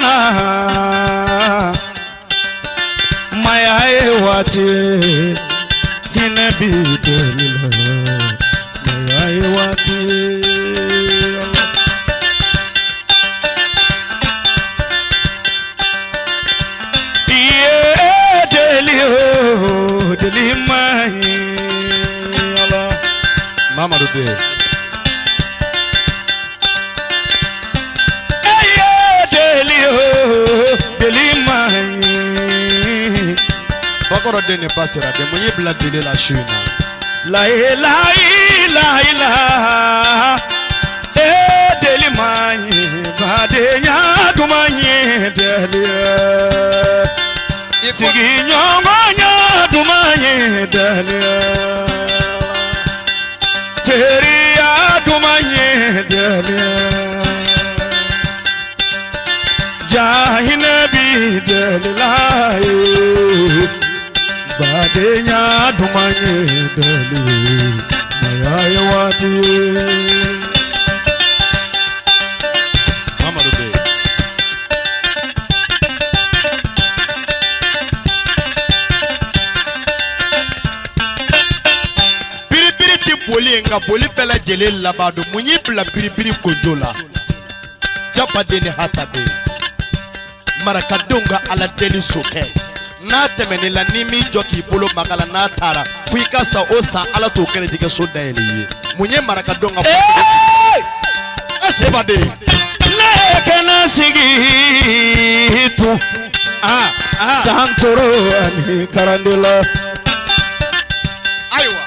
na maya ye waati hinɛ bi deli la maya ye waati iye deli o deli ma ɲi ala Mamadu den eye deli o deli ma ɲi Bakɔrɔ den ni ba sera den mun y'i bila deli la su in na layi layi layi la e deli ma ɲi badenya duman ɲi deli i ko sigiɲɔgɔnya duman ɲi deli teriya duman ɲi deli jahinɛ bi deli la ye badenya duman ɲi deli maya ye waati ye. Mamadu den biribiri ti boli ye nka boli bɛɛ lajɛlen laban don mun y'i bila biribiri konjo la jabaden ni hataden marakadenw ka ala deli sokɛ n'a tɛmɛn'i la n'i m'i jɔ k'i bolo maga la n'a taara fo i ka sa o san ala t'o kɛrɛjigɛ so dayɛlɛ i ye mun ye marakadenw ka e sebaden ne ye kɛnɛ sigi tun aa aa santoro ani karandela ayiwa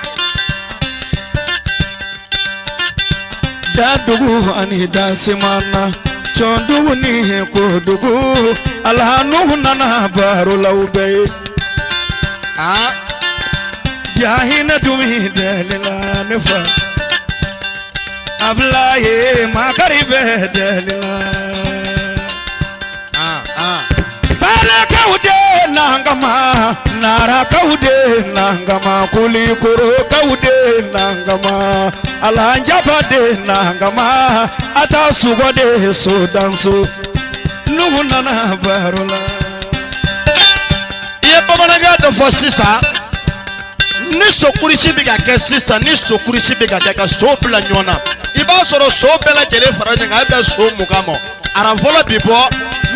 dadugu ani dasimana cɔndugu ni kodugu alahanu nana barolaw bɛɛ ye aa jahinɛ dumi delila ne fa abilaye makari bɛ delila aa aa balakaw de nangama narakaw de nangama kulikorokaw de nangama alanjaba de nangama ata sugo de sodanso nugu nana baro la i ye bamanankan dɔ fɔ sisan ni sokurusi bɛ ka kɛ sisan ni sokurusi bɛ ka kɛ ka so bila ɲɔgɔn na i b'a sɔrɔ so bɛɛ lajɛlen fara ɲɔgɔn kan a bɛ so 20 ma aran fɔlɔ bi bɔ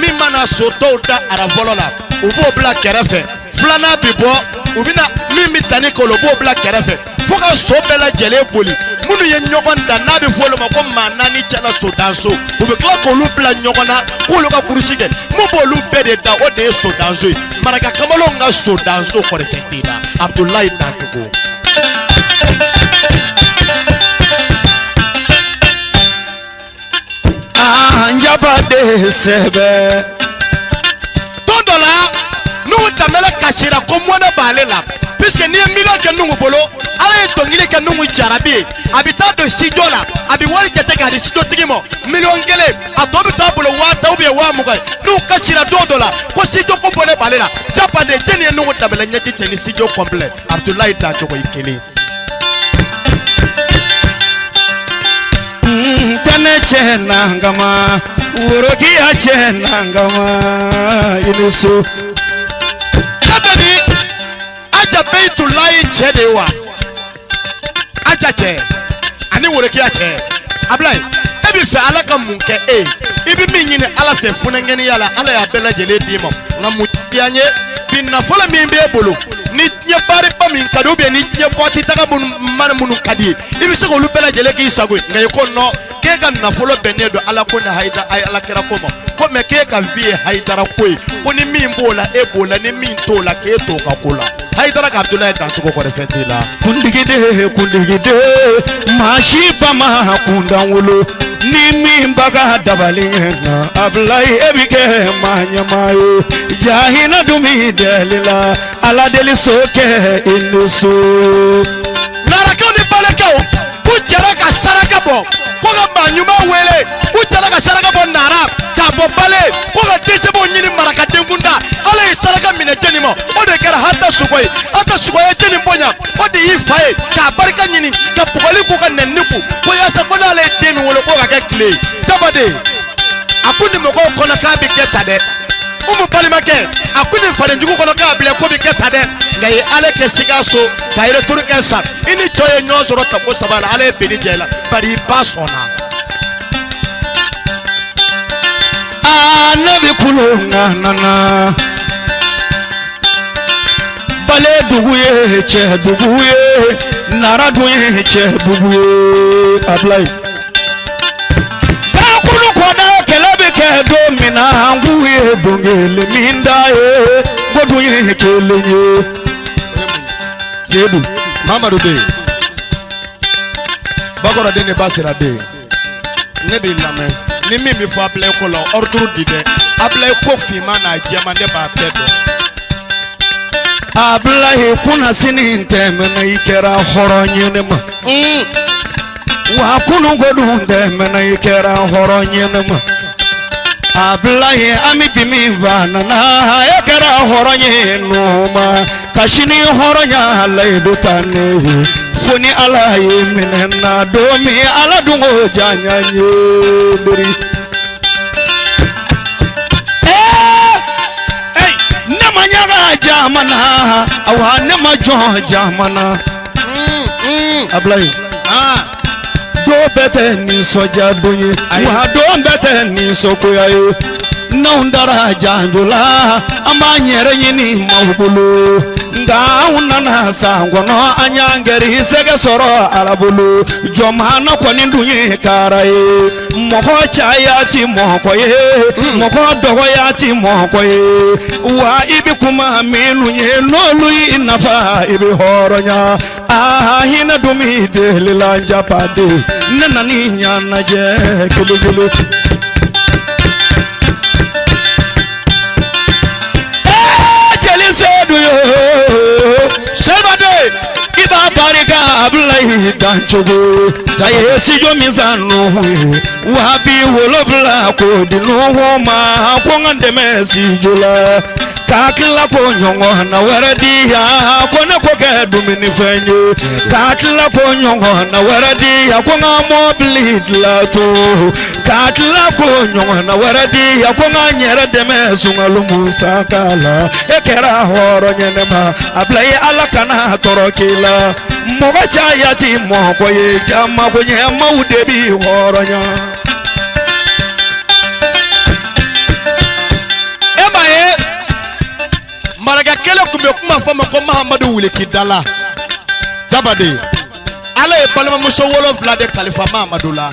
min mana so tɔw da aran fɔlɔ la u b'o bila kɛrɛfɛ filanan bi bɔ u bɛna min bɛ danni kɛ o la u b'o bila kɛrɛfɛ fo ka so bɛɛ lajɛlen boli minnu ye ɲɔgɔn dan n'a bɛ fɔ olu ma ko maa naani cɛla sodanso u bɛ tila k'olu bila ɲɔgɔn na k'olu ka kurusi kɛ mun b'olu bɛɛ de da o de ye sodanso ye maraka kamalenw ka sodanso kɔrɔfɛn t'i la Abudulayi Dantogo. Anjaba de sɛbɛ Don dɔ la Nuhu Danbɛlɛ kasira ko mɔnɛ b'ale la puisque n'i ye miliyɔn kɛ Nuhu bolo ala ye dɔnkili kɛ Nuhu jarabi ye a bɛ taa don studio la a bɛ wari jate k'a di studio tigi ma miliyɔn 1 a tɔ bɛ to a bolo 10 000 ou bien 20 000 ye Nuhu kasira don dɔ la ko studio ko bɔnɛ b'ale la jabaden jɛni ye Nuhu Danbɛlɛ ɲɛji cɛ ni studio complet Abudulayi Dancogo i kelen. Tɛnɛ cɛ nangama worokiya cɛ nangama i ni so. Ne bɛ ni Aja Beyitulayi cɛ de ye wa Aja cɛ ani worokiya cɛ Abulayi e bɛ fɛ Ala ka mun kɛ e ye i bɛ min ɲini Ala fɛ funankɛninya la Ala y'a bɛɛ lajɛlen d'i ma nka mun diya n ye bi nafolo min b'e bolo ni diɲɛ baariba min ka di ou bien ni diɲɛ boîte taga minnu mana minnu ka di ye i bɛ se k'olu bɛɛ lajɛlen k'i sago ye nka i ko non k'e ka nafolo bɛnnen don Ala ko ni hayida ayi Ala kira ko ma ko mais k'e ka vie ye hayidara ko ye ko ni min b'o la e b'o la ni min t'o la k'e t'o ka ko la hayidara ka Abudulayi Dancogo kɔrɔ fɛn t'i la. Kuntigi de kuntigi de maa si ba ma kundan wolo ni min ba ka dabali ɲɛna Abulayi e bɛ kɛ maa ɲɛmaa ye jahinɛ dun b'i deli la Ala deli so kɛ i ni so. Narakaw ni balakaw k'u jɛra ka saraka bɔ ko ka maa ɲuman wele u jɛra ka saraka bɔ nara k'a bɔ bale ko ka dɛsɛbaw ɲini marakaden kunda ala ye saraka minɛ jɛni ma o de kɛra hata sogo ye hata sogo ye jɛni bonya o de y'i fa ye k'a barika ɲini ka bugɔli k'u ka nɛnini kun ko yaasa ko n'ale ye den min wolo k'o ka kɛ tile ye jabaden a ko nin ma mɔgɔw kɔnɔ k'a bɛ kɛ tan dɛ. Umu balimakɛ, a ko nin fadenjugu kɔnɔ k'a bila ko bɛ kɛ tan dɛ, nka i ye Ala kɛ Sikaso ka retour kɛ sa, i ni cɛ ye ɲɔgɔn sɔrɔ tako saba la, Ala ye bɛnni diya i la, bari i ba sɔnna. Aa, ne bɛ kulo nana bale dugu ye cɛ dugu ye, nara dun ye cɛ dugu ye. Abilayi kunu kɔda kɛlɛ bɛ kɛ don min na, an k'u ye don kelen min da ye, ko dun ye kelen ye. Sedu. Mamadu den, bakɔrɔ den ni ba sira den, ne b'i lamɛn ni min bɛ fɔ Abilayi ko la, ordre di dɛ. Abilayi ko finman n'a jɛman, ne b'a bɛɛ dɔn. Abilayi, kunasini tɛmɛna, i kɛra hɔrɔn ye ne ma. Wa kunun ko dun tɛmɛna, i kɛra hɔrɔn ye ne ma. Abilayi, an bɛ bi min fa nana, e kɛra hɔrɔn ye nu ma ka sini hɔrɔnya layidu ta ne ye, fo ni Ala ye minɛ na don min, Ala dun ko diya n ye biri. Ne ma ɲaga jamana, awa ne ma jɔn jamana. Abilayi, don bɛɛ tɛ nisɔndiya don ye, wa don bɛɛ tɛ nisɔngoya ye. N'anw dara janjo la, an b'an yɛrɛ ɲini maaw bolo, nka anw nana san kɔnɔ, an y'an gɛrisɛgɛ sɔrɔ Ala bolo. Jɔnmaana kɔni dun ye kara ye, mɔgɔ caya ti mɔgɔ ye, mɔgɔ dɔgɔya ti mɔgɔ ye. Wa i bɛ kuma minnu ye, n'olu y'i nafa, i bɛ hɔrɔnya. Aa, hinɛ dun b'i deli la, jabaden, ne nan'i ɲɛnajɛ kelen kelen. Jeli Sedu yo. Seba den. I b'a barika Abilayi dancogo ka ye sijo min san Nuhu ye, wa 70 k'o di Nuhu ma, ko n ka dɛmɛ sijo la, k'a tila ko ɲɔgɔnna wɛrɛ di yan, ko ne ko kɛ dumunifɛn ye, k'a tila ko ɲɔgɔnna wɛrɛ di yan, ko n ka mɔbili dilan to, k'a tila ko ɲɔgɔnna wɛrɛ di yan, ko n ka n yɛrɛ dɛmɛ sunkalo musaka la. E kɛra hɔrɔn ye ne ma. Abilayi, Ala kana tɔɔrɔ k'i la. Mɔgɔ caya ti mɔgɔ ye, jama ko ɲɛmaw de bi hɔrɔnya. E m'a ye, marakɛ kelen tun bɛ kuma fɔ ma ko Mahamadu Wulikidala Jabaden. Ala ye balimamuso 7 de kalifa Mahamadu la,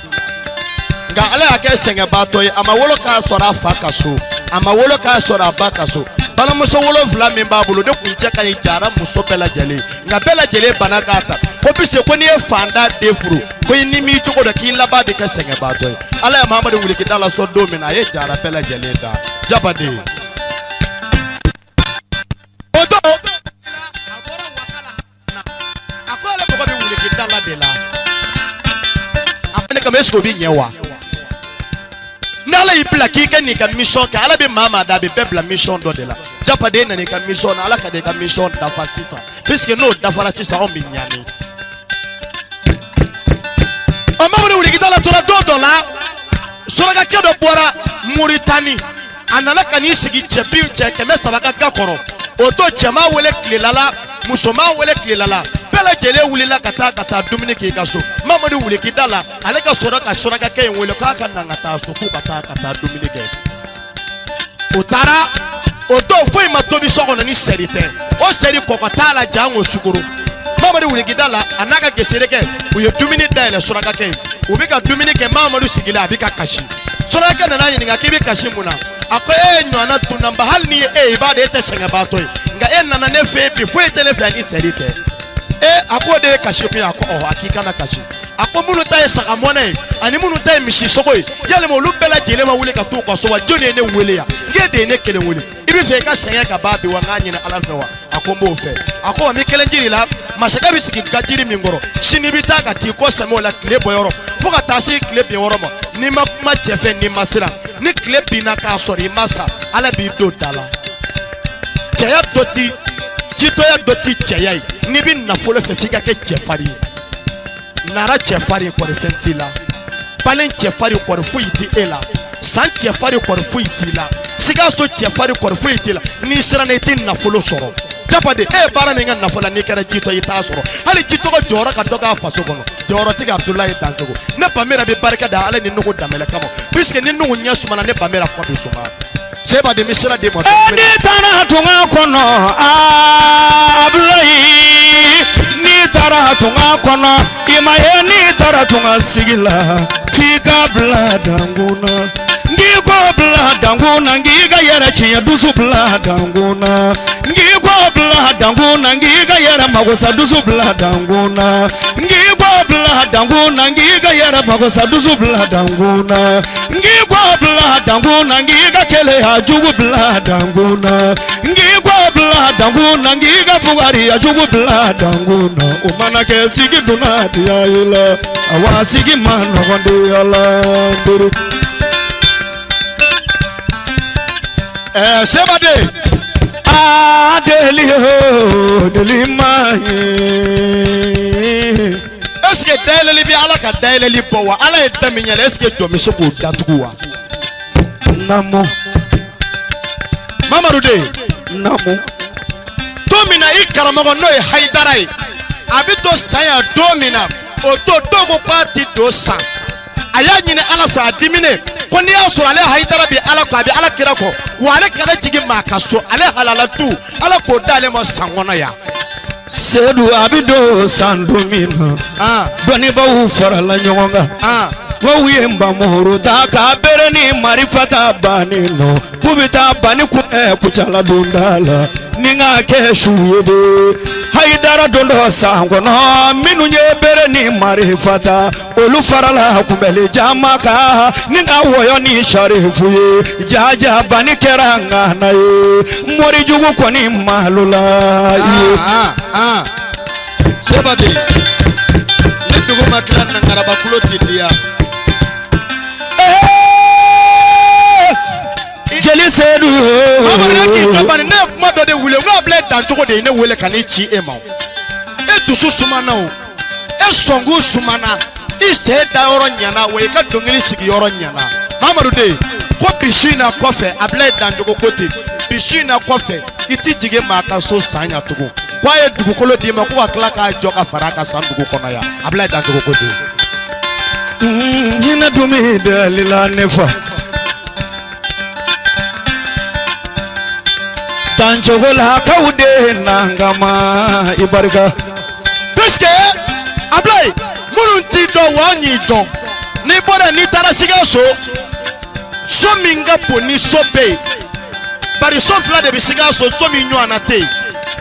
nka Ala y'a kɛ sɛgɛnbaatɔ ye. A ma wolo k'a sɔrɔ a fa ka so, a ma wolo k'a sɔrɔ a ba ka so. Balimamuso 7 min b'a bolo, de kun cɛ ka ɲi jara muso bɛɛ lajɛlen, nka bɛɛ lajɛlen bana k'a ta ko bise ko n'i ye fantan den furu, ko i ni m'i cogo dɔn, k'i laban bɛ kɛ sɛgɛnbaatɔ ye. Ala ye Mahamadu Wulikidala sɔn don min na, a ye jara bɛɛ lajɛlen da Jabaden. O don a bɔra Wakala, a ko ale mago bɛ Wulikidala de la. A ko ne kama, est ce que o bɛ ɲɛ wa? Ni Ala y'i bila k'i ka n'i ka mission kɛ, Ala bɛ maa maa da, a bɛ bɛɛ bila mission dɔ de la. Jabaden nana i ka mission na, Ala ka i ka mission dafa sisan, puisque n'o dafara sisan, anw bɛ ɲani. Ɔ, Mamadu Wulikidala tora don dɔ la, surakakɛ dɔ bɔra Moritani, a nana ka n'i sigi cɛ bi cɛ 300 ka ga kɔrɔ. O don cɛ m'a wele tilela la, muso m'a wele tilela la, bɛɛ lajɛlen wulila ka taa dumuni k'i ka so. Mamadu Wulikidala, ale ka sɔrɔ ka surakakɛ in wele k'a ka na ka taa so, k'u ka taa dumuni kɛ. O taara. O don foyi ma tobi so kɔnɔ ni sɛri tɛ. O sɛri kɔkɔ t'a la, jango sukoro. Mamadu Wulikidala a n'a ka geserekɛ, u ye dumuni dayɛlɛ surakakɛ ye, u bɛ ka dumuni kɛ. Mamadu sigilen, a bɛ ka kasi. Surakakɛ nana ɲininka k'i bɛ kasi mun na? A ko e ye ɲɔgɔnna dunanba, hali ni ye e ye, i b'a dɔn e tɛ sɛgɛnbaatɔ ye, nka e nana ne fɛ yen bi, foyi tɛ ne fɛ ni sɛri tɛ. E a ko o de ye kasi kun ye. A ko ɔhɔ. A k'i kana kasi. A ko minnu ta ye saga mɔnɛ ye ani minnu ta ye misi sogo ye, yalima olu bɛɛ lajɛlen ma wuli ka t'u ka so wa? Jɔnni ye ne wele yan? N k'e de ye ne kelen wele. I bɛ fɛ i ka sɛgɛn ka ban bi wa? N k'a ɲini Ala fɛ wa? A ko n b'o fɛ. A ko wa, n bɛ kelen jiri la, masakɛ bɛ sigi ka jiri min kɔrɔ, sini i bɛ taa ka t'i kɔ sɛmɛ o la tile bɔ yɔrɔ fo ka taa se tile bin yɔrɔ ma. N'i ma kuma cɛ fɛ, n'i ma siran, ni tile binna k'a sɔrɔ i ma sa, Ala b'i don da la. Cɛya dɔ ti jitɔya dɔ ti cɛya ye. N'i bɛ nafolo fɛ, f'i ka kɛ cɛfarin ye. Nara cɛfarin, kɔri fɛn t'i la. Balen cɛfarin, kɔri foyi ti e la. San cɛfarin kɔri foyi t'i la, Sikaso cɛfarin kɔri foyi t'i la. N'i siranna, i tɛ nafolo sɔrɔ. Jabaden, e ye baara min kɛ nafolo la, n'i kɛra jitɔ, i t'a sɔrɔ. Hali jitɔ ka jɔyɔrɔ ka dɔgɔ a faso kɔnɔ, jɔyɔrɔtigi Abudulayi Dancogo. Ne Bamera bɛ barika da Ala ni Nuhu Danbɛlɛ kama, puisque ni Nuhu ɲɛ sumana, ne Bamera kɔ bɛ suma. Sebaden, bɛ sira di ma. N'i taara tunga kɔnɔ, Abulayi, n'i taara tunga kɔnɔ, i ma ye, n'i taara tunga sigi la, f'i ka bila dankun na. N k'i ko bila dankun na, n k'i ka yɛrɛ tiɲɛ dusu bila dankun na. N k'i ko bila dankun na, n k'i ka yɛrɛ magosa dusu bila dankun na. N k'i ko bila dankun na, n k'i ka yɛrɛ magosa dusu bila dankun na. N k'i ko bila dankun na, n k'i ka keleya jugu bila dankun na. N k'i ko bila dankun na, n k'i ka fugariya jugu bila dankun na. O mana kɛ, sigi donna diya i la. Awa, sigi ma nɔgɔn diya la n teri. Ɛɛ, Sebaden. Aa, deli o deli ma ye. Est ce que dayɛlɛli bɛ Ala ka dayɛlɛli bɔ wa? Ala ye da min yɛlɛ, est ce que jɔn bɛ se k'o datugu wa? Naamu. Mamadu den. Naamu. Don min na i karamɔgɔ, n'o ye Hayidara ye, a bɛ don San yan don min na, o don dɔw ko k'a ti don San. A y'a ɲini Ala fɛ, a diminen, ko n'i y'a sɔrɔ ale Hayidara bɛ Ala kɔ, a bɛ Ala kira kɔ wa, ale kana jigin maa ka so, ale halala tu, Ala k'o d'ale ma San kɔnɔ yan. Sedu, a bɛ don San don min na, dɔnnibaaw farala ɲɔgɔn kan ko u ye npanmuru ta ka bere ni marifa ta banni nɔ, k'u bɛ taa banni kunbɛn Kucala donda la ni k'a kɛ su ye de. Hayidara don dɔ san kɔnɔ, minnu ye bere ni marifa ta, olu farala kunbɛli jama kan ni ka wɔyɔ ni sarifu ye. Jaja, banni kɛra ŋana ye, morijugu kɔni malola ye. Sebaden, ni dugu ma tila, nangaraba kulo ti diya. Jeli Sedu. Mamadu, ne k'i jɔ bani, ne ye kuma dɔ de wuli, n k'a bila Dancogo de ye ne wele ka n'i ci e ma. O e dusu sumana, o e sɔnkun sumana, i sen dayɔrɔ ɲana wa, i ka dɔnkili sigiyɔrɔ ɲana. Mamadu den ko bi su in na kɔfɛ, a bila Dancogo ko ten, bi su in na kɔfɛ, i ti jigin maa ka so San yan tugun, ko a ye dugukolo d'i ma, ko ka tila k'a jɔ ka fara a kan San dugu kɔnɔ yan. A bila Dancogo ko ten. Hinɛ dun min delila ne fa Dancogo la kaw de nangama i barika. Puisque Ablaye, minnu t'i dɔn wa, an y'i dɔn. N'i bɔra, n'i taara Sikaso, so min ka bon ni so bɛɛ ye, bari so fila de bɛ Sikaso, so min ɲɔgɔnna tɛ yen,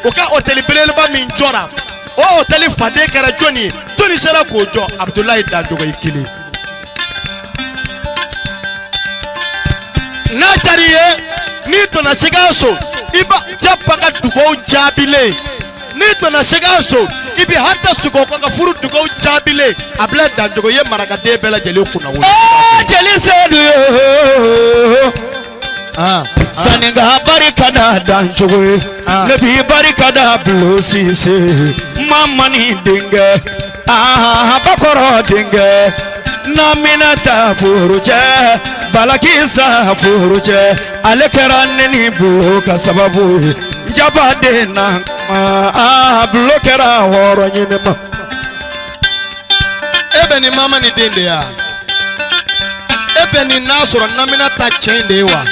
o ka hôtel belebeleba min jɔra, o hôtel faden kɛra jɔnni ye? Jɔnni sera k'o jɔ? Abudulayi Dancogo, i kelen. N'a diyara i ye, n'i donna Sikaso, i ba cɛ ba ka dugawu jaabilen. N'i donna Sikaso, i bɛ hata Sogoko ka furu dugawu jaabilen. Abulayi Dancogo ye marakaden bɛɛ lajɛlen kunna wolo. Jeli Sedu ye, sani ka barika da Dancogo ye, ne b'i barika da Bulo Sise Mamani denkɛ, aa Bakɔrɔ denkɛ, Naminata furucɛ, Balakisa furucɛ, ale kɛra ne ni Bulo ka sababu ye. Jabaden na, aa Bulo kɛra hɔrɔn ɲini ma. E bɛ nin mama ni den de ya, e bɛ nin n'a sɔrɔ namina ta cɛ in de ye wa?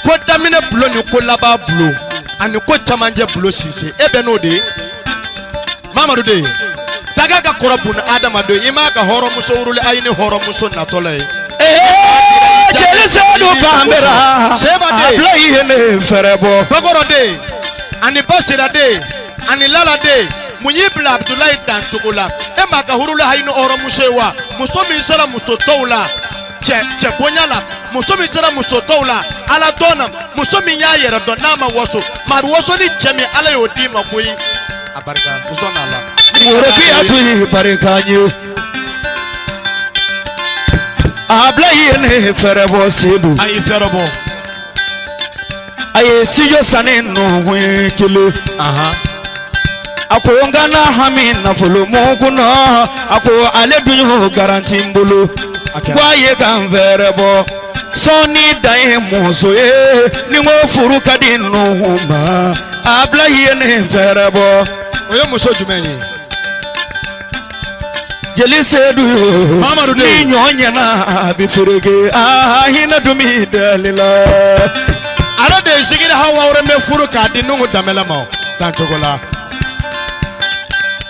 Ko daminɛ bulon ni ko laban bulon ani ko camancɛ bulon Sise, e bɛ n'o de ye. Mamadu de ye daga ka kɔrɔ bun adamaden, i m'a ka hɔrɔnmuso wuruli ayi ni hɔrɔnmuso natɔla ye. Jeli Sedu Banbera. Seba den. Abulayi ye ne fɛrɛ bɔ. Bakɔrɔ den ani Basira den ani Lala den, mun y'i bila Abudulayi Dancogo la? E m'a ka hurula hayi ni hɔrɔnmuso ye wa? Muso min sera muso tɔw la cɛ cɛ bonya la, muso min sera muso tɔw la Ala dɔn na, muso min y'a yɛrɛ dɔn, n'a ma waso, maa bɛ waso ni cɛ min, Ala y'o d'i ma koyi. A barika muso n'a la. Worokiya tun ye barika ye. Abulayi ye ne fɛrɛ bɔ Sedu. A y'i fɛrɛ bɔ. A ye studio sanni nɔgɔn ye kelen. A ko n kana hami nafolo mun kunna, a ko ale dun y'o garanti n bolo. Ko a ye ka n fɛɛrɛ bɔ sɔɔni dan ye muso ye ni n ko furu ka di nuhu ma Abilayi ye ne fɛɛrɛ bɔ. O ye muso jumɛn ye? Jeli Sedu Mamadu ni ɲɔ ɲɛna a bɛ fereke aa hinɛ dun b'i deli la. Ale de ye Sigiri Hawa Wɔrɔmɛ furu k'a di Nuhu Danbɛlɛ ma dancogo la.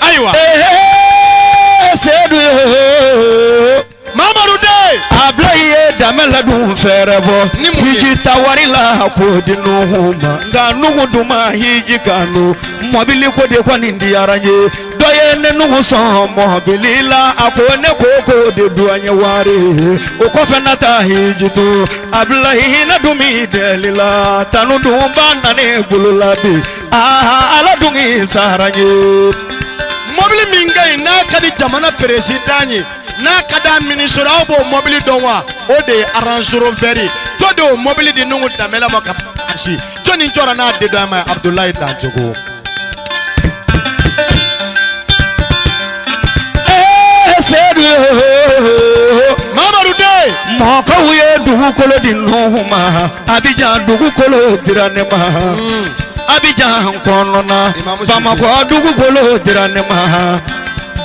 Ayiwa. Ee Sedu Mamadu den. Abilayi ye Danbɛlɛ dun fɛɛrɛ bɔ. Ni mun ye? Hiji taa wari la k'o di Nuhu ma nka Nuhu dun ma hiji kanu mɔbili ko de kɔni diyara n ye dɔ ye ne Nuhu sɔn mɔbili la a ko ne ko k'o de duwaɲɛ wari o kɔfɛ na taa hiji to Abilayi hinɛ dun b'i deli la tanu dun b'a na ne bolo la bi aa Ala dun k'i sara n ye. Mɔbili min ka ɲi n'a ka di jamana perezidan ye n'a ka d'a minisiri aw b'o mɔbili dɔn wa o de ye Range Rover ye dɔ de y'o mɔbili di Nuhu Danbɛlɛ ma ka si jɔnni jɔra n'a de dɔn ma ye Abudulayi Dancogo. Ee Sedu Mamadu den. Mɔgɔw ye dugukolo di Nuhu ma Abijan dugukolo dira ne ma Abijan kɔnɔna Bamakɔ dugukolo dira ne ma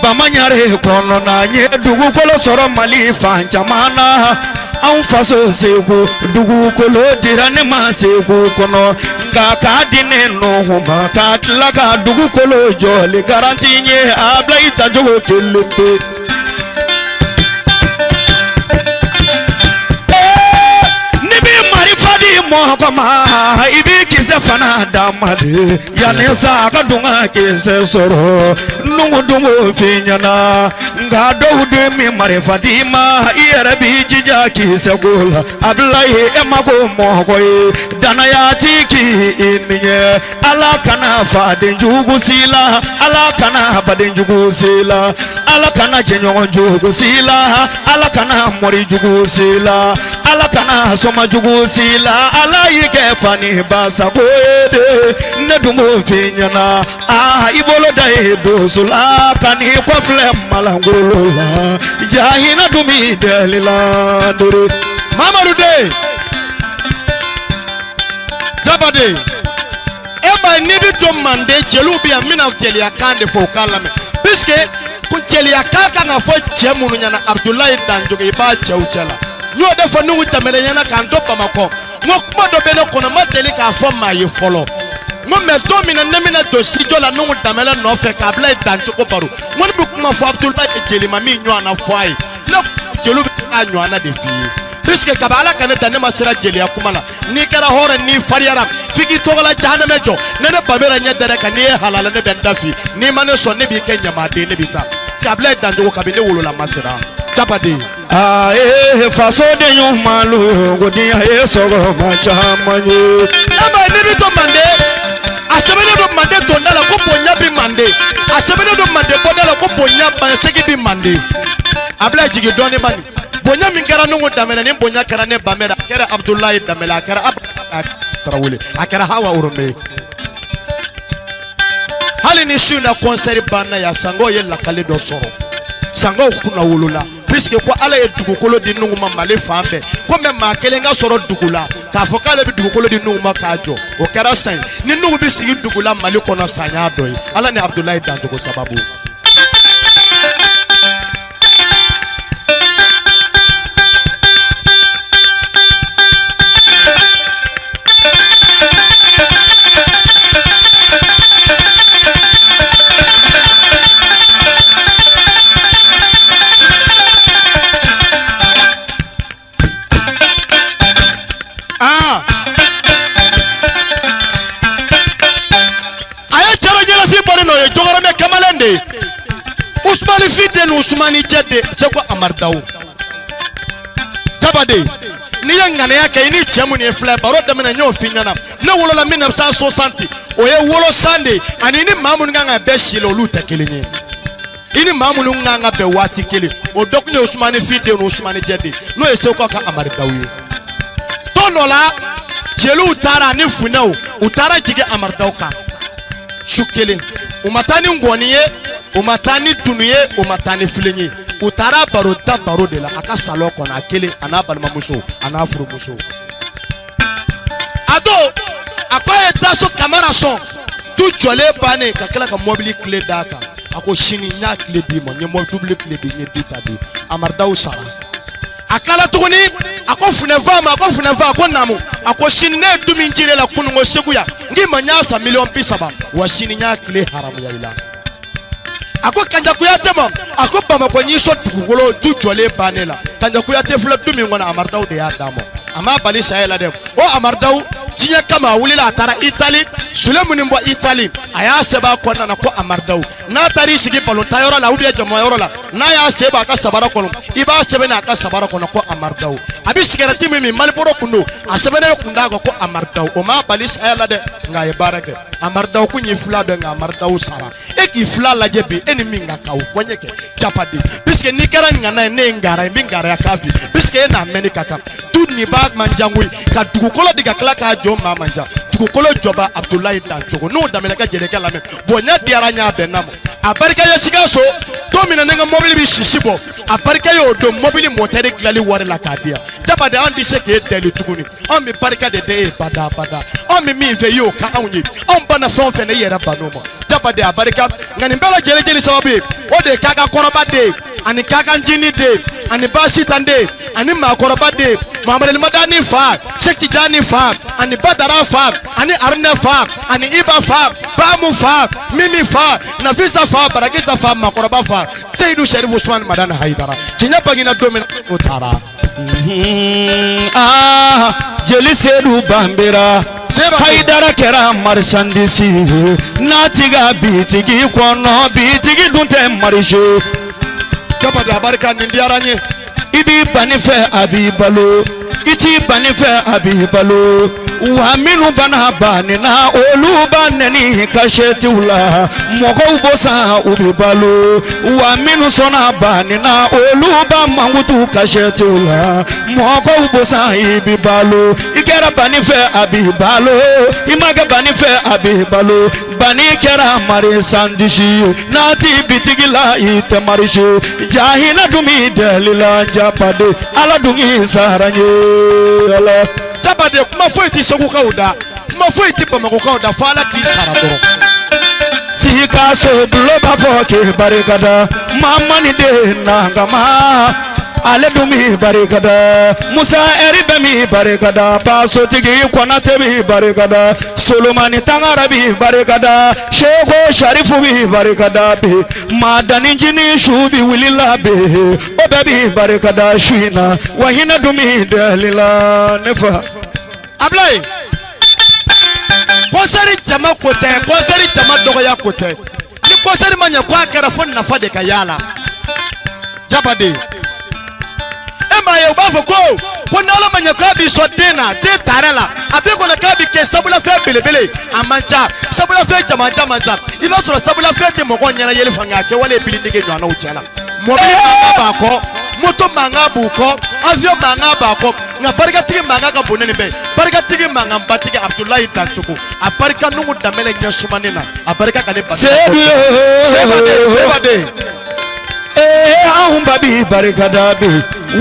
Bamaɲare kɔnɔna n ye dugukolo sɔrɔ Mali fan caman na anw faso Segu dugukolo dira ne ma Segu kɔnɔ nka k'a di ne Nuhu ma ka tila ka dugukolo jɔli garanti n ye Abilayi Dancogo kelen pe. N'i bɛ marifa di mɔgɔ ma i bɛ kisɛ fana d'a ma de yanni sa ka dun ka kisɛ sɔrɔ Nuhu dun b'o f'i ɲɛna nka dɔw den bɛ marifa d'i ma i yɛrɛ b'i jija kisɛ ko la Abilayi e ma ko mɔgɔ ye danaya ti k'i ni ɲɛ Ala kana faden jugu s'i la Ala kana baden jugu s'i la Ala kana jɛɲɔgɔn jugu s'i la Ala kana mori jugu s'i la Ala kana soma jugu s'i la Ala y'i kɛ fa ni ba sago ye de ne dun b'o f'i ɲɛna aa i bolo da i dusu la ka n'i kɔfilɛ malangolo la ja hinɛ dun b'i deli la dore. Mamadu den Jabate e ma ye n'i bɛ don manden jeliw bɛ yan n bɛna jeliya kan de fɔ u k'a lamɛn puisque ko jeliya kan kan ka fɔ cɛ minnu ɲɛna Abudulayi Danjogo i b'a cɛw cɛ la n y'o de fɔ Nuhu Danbɛlɛ ɲɛna k'an to Bamakɔ n ko kuma dɔ bɛ ne kɔnɔ n ma deli k'a fɔ maa ye fɔlɔ n ko mais don min na ne bɛna don studio la Nuhu Danbɛlɛ nɔfɛ k'Abudulayi Danjogo baro n ko ne bɛ kuma fɔ Abudulayi jeli ma min ɲɔgɔnna fɔ a ye ne jeliw bɛ k'a ɲɔgɔnna de f'i ye puisque kabi ala ka ne da ne ma siran jeliya kuma la n'i kɛra hɔrɔn n'i fariyara f'i k'i tɔgɔla jahanamɛ jɔ ne ne bamera ɲɛ dɛrɛ kan n'i ye halala ne bɛ n da fi n'i ma ne sɔn ne b'i kɛ ɲamaden ne b'i ta Abudulayi Danjogo kabi ne wolola ma siran Jabate. Aa ee fasoden ɲumanlu ko diɲɛ ye sɔgɔma caman ye. E ma ye n'i bɛ to manden a sɛbɛnnen don manden donda la ko bonya bɛ manden a sɛbɛnnen don manden bɔda la ko bonya bansegi bɛ manden Abudulayi jigin dɔɔnin bani bonya min kɛra Nuhu Danbɛlɛ ni bonya kɛra ne Bamera a kɛra Abudulayi Danbɛlɛ a kɛra Tarawele a kɛra Hawa Orome hali ni su in na concert banna yan sango ye lakali dɔ sɔrɔ sango kunna wolola puisque ko ala ye dugukolo di Nuhu ma Mali fan bɛɛ ko mais maa kelen ka sɔrɔ dugu la k'a fɔ k'ale bɛ dugukolo di Nuhu ma k'a jɔ o kɛra san ye ni Nuhu bɛ sigi dugu la Mali kɔnɔ san y'a dɔ ye ala ni Abudulayi Danjogo sababu. Aa a ye cɛrɔ ɲɛnafin bɔ ne nɔ ye jɔgɔrɔmɛ kamalen de ye usumani fi den ni usumani jɛ den seko amari dawu jabate n'i ye ŋaniya kɛ i ni cɛ mun ye filɛ baro daminɛ n y'o f'i ɲɛna ne wolola 1960 o ye wolo san de ye ani ni maa minnu kan ka bɛn si la olu tɛ kelen ye i ni maa minnu kan ka bɛn waati kelen o dɔ tun ye usumani fi den ni usumani jɛ den n'o ye seko ka amari dawu ye don dɔ la jeliw taara ani funɛw u taara jigin amari dawu kan su kelen u ma taa ni ngɔni ye u ma taa ni dunu ye u ma taa ni filen ye U taara baro da baro de la a ka salon kɔnɔ, a kelen, a n'a balimamuso, a n'a furumuso. A don, a ko a ye Daso Kamara sɔn du jɔlen bannen, ka tila ka mɔbili kile d'a kan. A ko sini n y'a kile d'i ma, n ye mɔbili kile di, n ye du ta di. Amara Daw sara. A tilala tuguni, a ko funɛfa ma, a ko funɛfa, a ko naamu, a ko sini ne ye du min jira e la kununko Segu yan, n k'i ma n y'a san miliyɔn 30, wa sini n y'a kile haramuya i la. A ko Kanja Kuyate ma, a ko Bamakɔ n y'i sɔn dugukolo du jɔlen bannen la. Kanja Kuyate filɛ du min kɔnɔ, Amara Daw de y'a d'a ma. A m'a bali saya la dɛ. O Amara Daw, diɲɛ kama a wulila, a taara Itali. Sule minnu bɔ Itali, a y'a sɛbɛn a kɔnɔna na ko Amara Daw, n'a taara i sigi balontan yɔrɔ la ou bien jama yɔrɔ la, n'a y'a sen bɔ a ka sabara kɔnɔ, i b'a sɛbɛn a ka sabara kɔnɔ ko Amara Daw. A bɛ sigɛrɛti min min, Marlboro kun don, a sɛbɛnnen kun d'a kan ko Amara Daw. O m'a bali saya la dɛ, nka a ye baara kɛ. Amara Daw kun y'i fila dɔn, nka Amara Daw sara. E k'i fila lajɛ bi, e ni min ka kan, o fɔ n ye kɛ Japaden, puisque n'i kɛra ŋana ye, ne ye ngara ye, n bɛ ngaraya k'a fɛ, puisque e n'a mɛnni ka kan. Du nin b'a man jan koyi, ka dugukolo di ka tila k'a jɔ maa man jan. Dugukolo jɔba Abudulayi Dancogo n'o daminɛ ka jelikɛ lamɛn, bonya diyara n ye, a bɛnna ma. A barika ye Sikaso don min na, ne ka mɔbili bɛ sisi bɔ, a barika ye o don mɔbili mɔtɛri dilanli wari la k'a di yan. Jabaden, an tɛ se k'e deli tuguni, anw bɛ barika de d'e ye bada bada. Anw bɛ min fɛ, i y'o ka anw ye. Anw banna fɛn o fɛn na, i yɛrɛ bann'o ma. Jabaden, a barika. Nka nin bɛɛ lajɛlen jeli sababu ye o de ye k'a ka kɔrɔba den ani k'a ka ncinin den ani baasitan den ani maakɔrɔba den Mahamadu Madani fa, Sɛki Tijani fa, ani Badara fa, ani Arunɛ fa, ani Iba fa, Bamu fa, Mimi fa, Nafisa fa, Barakisa fa, maakɔrɔba fa, Seyidu Sɛrifu Usumani Madani Hayidara. Tiɲɛ bangena don min na, o taara. Aa, jeli Sedu Banbera Hayidara kɛra marchandise ye, n'a tiga bitigi kɔnɔ, bitigi dun tɛ marché. Jabaden, a barika, nin diyara n ye. I b'i banni fɛ, a b'i balo, i t'i banni fɛ, a b'i balo. Wa minnu bana banni na, olu b'a nɛni kasɛtiw la, mɔgɔw b'o san, u bɛ balo. Wa minnu sɔnna banni na, olu b'a mankutu kasɛtiw la, mɔgɔw b'o san, i bɛ balo. I kɛra banni fɛ, a b'i balo, i ma kɛ banni fɛ, a b'i balo. Banni kɛra marchandise ye, n'a t'i bitigi la, i tɛ marché. Jahina dun b'i deli la, Jabaden, ala dun k'i sara n ye ala. Jabaden, kuma foyi tɛ Segukaw da, kuma foyi tɛ Bamakɔkaw da, fo Ala k'i sara dɔrɔn. Sikaso bulo b'a fɔ k'e barikada, Mamani den nangama, ale dun b'i barikada. Musa Ɛri bɛ min barikada, Basotigi Kɔnatɛ b'i barikada, Solomani Tangara b'i barikada, Seko Sarifu b'i barikada bi, Madani jini su bi wulila bi, o bɛɛ b'i barikada su in na, wa hinɛ dun b'i deli la ne fa. Abulayi, concert jama ko tɛ, concert jama dɔgɔya ko tɛ. Ni concert ma ɲɛ ko a kɛra, fo nafa de ka y'a la. Jabaden, e m'a ye, u b'a fɔ ko ni Ala ma ɲɛ k'a b'i sɔn den na, den taara la, a b'i kɔnɔ k'a bɛ kɛ sabulafɛn belebele, a man ca sabulafɛn jamanjan man ca. I b'a sɔrɔ sabulafɛn tɛ mɔgɔ ɲɛna yeli fan, nka a kɛwale ye bilindege ɲɔgɔnnaw cɛ la. Mɔbili mankan b'a kɔ, moto mankan b'u kɔ, avion mankan b'a kɔ, nka barikatigi mankan ka bon ne nin bɛɛ ye. Barikatigi mankanbatigi Abudulayi Dancogo, a barika Nuhu Danbɛlɛ ɲɛ sumanen na, a barika ka ne ba. Sedu ye. Sebaden, Sebaden. Ee, anw ba b'i barikada bi,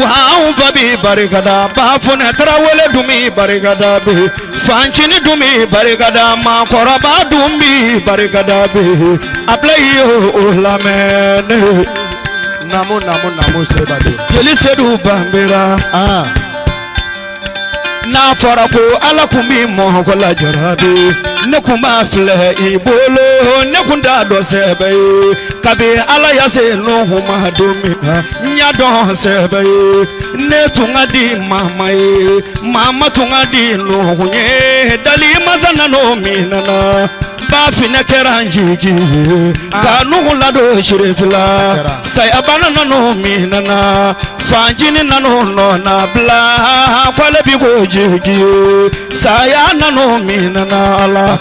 wa anw fa b'i barikada, Bafunɛ Tarawele dun b'i barikada bi, Fancini dun b'i barikada, maakɔrɔba dun b'i barikada bi. Abulayi y'o lamɛn ne. Namu, namu, namu, Sebaden. Jeli Sedu Banbera. Ah. N'a fɔra ko Ala kun bi mɔgɔ lajarabi, ne kun b'a filɛ i bolo, ne kun t'a dɔn sɛbɛ ye. Kabi Ala ya se Nuhu ma don min na, n y'a dɔn sɛbɛ ye. Ne tun ka di mama ye, mama tun ka di Nuhu ye. Dali masa nan'o min nana, Bafinɛ kɛra n jigi ye ka Nuhu ladon sirifila. Sayabana nan'o min nana, Fanjini nan'o nɔ na bila, k'ale bi ko jigi ye. Saya nan'o min nana, Ala,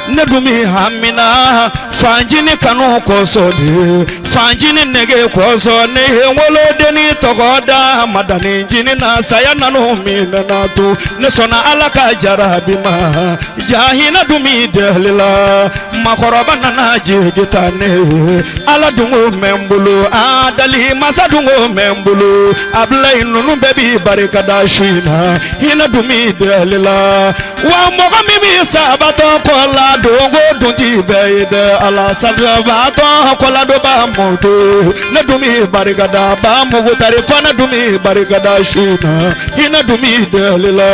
ne dun bi hamina. Fanjini kanu kosɔn de, fanjini nege kosɔn, ne ye n wolodennin tɔgɔ da Madani jini na. Saya nanu minɛ na to ne sɔnna Ala ka jarabi ma. Jahina dun b'i deli la, makɔrɔba nana jigi ta ne ye. Ala dungo mɛ n bolo, a dali masa dungo mɛ n bolo. Abulayi, ninnu bɛɛ b'i barika da su in na. Hinɛ dun b'i deli la wa, mɔgɔ min b'i sabatɔ kɔ la dongo dun ti bɛɛ ye dɛ. Ala sabatɔ kɔladon b'a mɔto, ne dun b'i barika da. Ba mugutari fana dun b'i barika da su in na. Hinɛ dun b'i deli la.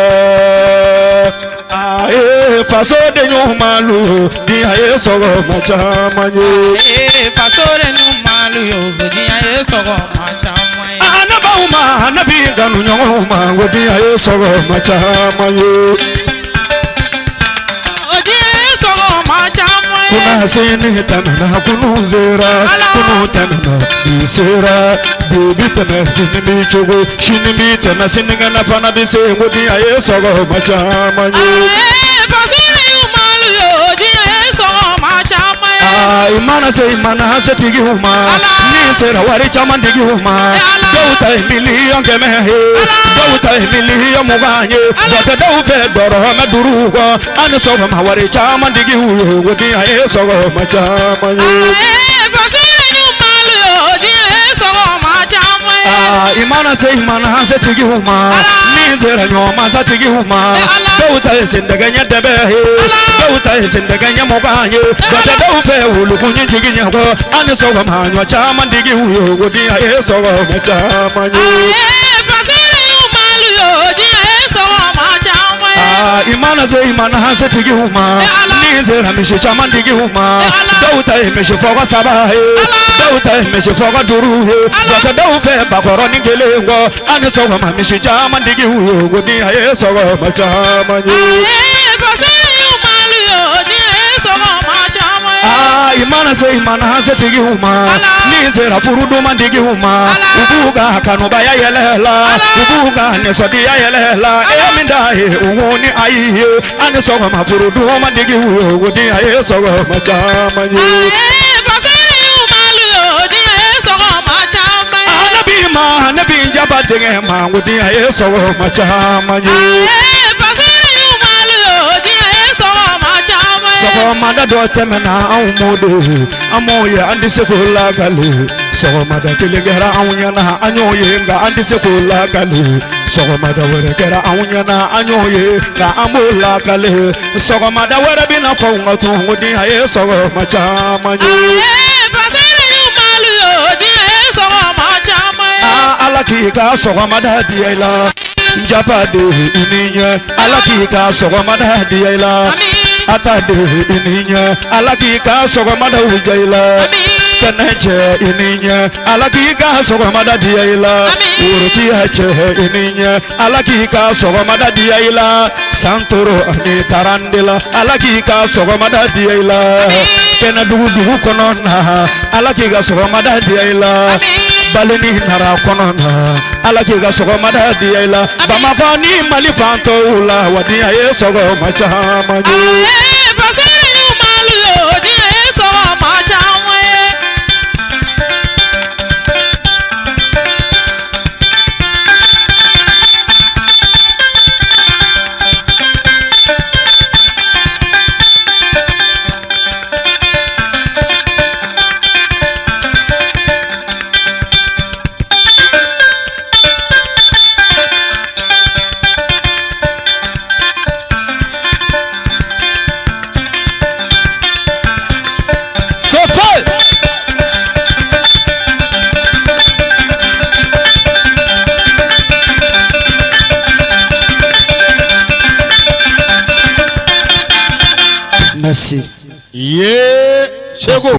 Aye, faso de ɲumanlu, diɲɛ ye sɔgɔma caman ye. Ee, faso de ɲumanlu yo, diɲɛ ye sɔgɔma caman ye. Ne baw ma, ne b'i kanu ɲɔgɔn ma, o diɲɛ ye sɔgɔma caman ye. O diɲɛ ye sɔgɔma caman ye. Kuna sini tɛmɛna, kunu sera. Ala. Kunu tɛmɛna, bi sera. Bi bi tɛmɛ, sini bi cogo, sini bi tɛmɛ, sinikɛnɛ fana bi se. O diɲɛ ye sɔgɔma caman ye. Ee, faso de ɲumanlu yo, diɲɛ ye sɔgɔma caman ye. Aa, i mana se, i mana se tigiw ma. Ala. Ni sera wari caman tigiw ma. Ala. Dɔw ta ye 100 000 000 ye. Ala. Dɔw ta ye 20 000 000 ye. Ala. Dɔ tɛ dɔw fɛ dɔrɔmɛ duuru kɔ. An ni sɔgɔma, wari caman tigiw ye. O diɲɛ ye sɔgɔma caman ye. Ee, faso de ɲumanlu yo, diɲɛ ye sɔgɔma caman ye. Aa, i mana se, i mana se tigiw ma. Ala. Ni sera ɲɔmasa tigiw ma. Ala. Dɔw ta ye sendɛgɛ ɲɛ dɛbɛ ye. Ala. Dɔw ta ye sendɛgɛ ɲɛ 20 ye. Dɔ tɛ dɔw fɛ wulukun ɲɛ jigi ɲɛ kɔ. An ni sɔgɔma, ɲɔ caman tigiw ye. O diɲɛ ye sɔgɔma caman ye. Ee, faso de ɲumanlu yo, diɲɛ ye sɔgɔma caman ye. Aa, i mana se, i mana se tigiw ma. Ala. Ni sera misi caman tigiw ma. Ala. Dɔw ta ye misi fɔkɔ saba ye. Ala. Dɔw ta ye misi fɔkɔ duuru ye. Ala. Dɔ tɛ dɔw fɛ bakɔrɔnin kelen kɔ. An ni sɔgɔma, misi caman tigiw ye. O diɲɛ ye sɔgɔma caman ye. Ee, faso de ɲumanlu yo, diɲɛ ye sɔgɔma caman ye. Aa, i mana se, i mana se tigiw ma. Ala. Ni sera furu duman tigiw ma. Ala. U b'u ka kanubaya yɛlɛ la. Ala. U b'u ka nisɔndiya yɛlɛ la. E min da ye u ni ayi ye. An ni sɔgɔma, furu duman tigiw ye. O diɲɛ ye sɔgɔma caman ye. Ee, faso de ɲumanlu yo, diɲɛ ye sɔgɔma caman ye. Ne b'i ma, ne b'i jaba denkɛ ma. O diɲɛ ye sɔgɔma caman ye. Ee, faso de ɲumanlu yo, diɲɛ ye sɔgɔma caman ye. Sɔgɔmada dɔ tɛmɛna, anw m'o de, an m'o ye, an tɛ se k'o lakale. Sɔgɔmada kelen kɛra anw ɲɛna, an y'o ye, nka an tɛ se k'o lakale. Sɔgɔmada wɛrɛ kɛra anw ɲɛna, an y'o ye, nka an b'o lakale. Sɔgɔmada wɛrɛ bɛ na fɔ n ka tun. O diɲɛ ye sɔgɔma caman ye. Ee, faso de ɲumanlu yo, diɲɛ ye sɔgɔma caman ye. Aa, Ala k'i ka sɔgɔmada diya i la. Njaba de, i ni ɲɛ. Ala k'i ka sɔgɔmada diya i la. Ami. Ata de, i ni ɲɛ. Ala k'i ka sɔgɔmada diya i la. Ami. Kɛnɛ cɛ, i ni ɲɛ. Ala k'i ka sɔgɔmada diya i la. Ami. Worokiya cɛ, i ni ɲɛ. Ala k'i ka sɔgɔmada diya i la. Santoro ani karandela, Ala k'i ka sɔgɔmada diya i la. Ami. Kɛnɛ dugu dugu kɔnɔ na, Ala k'i ka sɔgɔmada diya i la. Ami. Baleni nara kɔnɔ na, Ala k'i ka sɔgɔmada diya i la. Bamakɔ ni Mali fantɔw la, wa diɲɛ ye sɔgɔma caman ye. Ee, faso de ɲumanlu yo, diɲɛ ye sɔgɔma caman ye. Sofe. Merci. Ye Seko.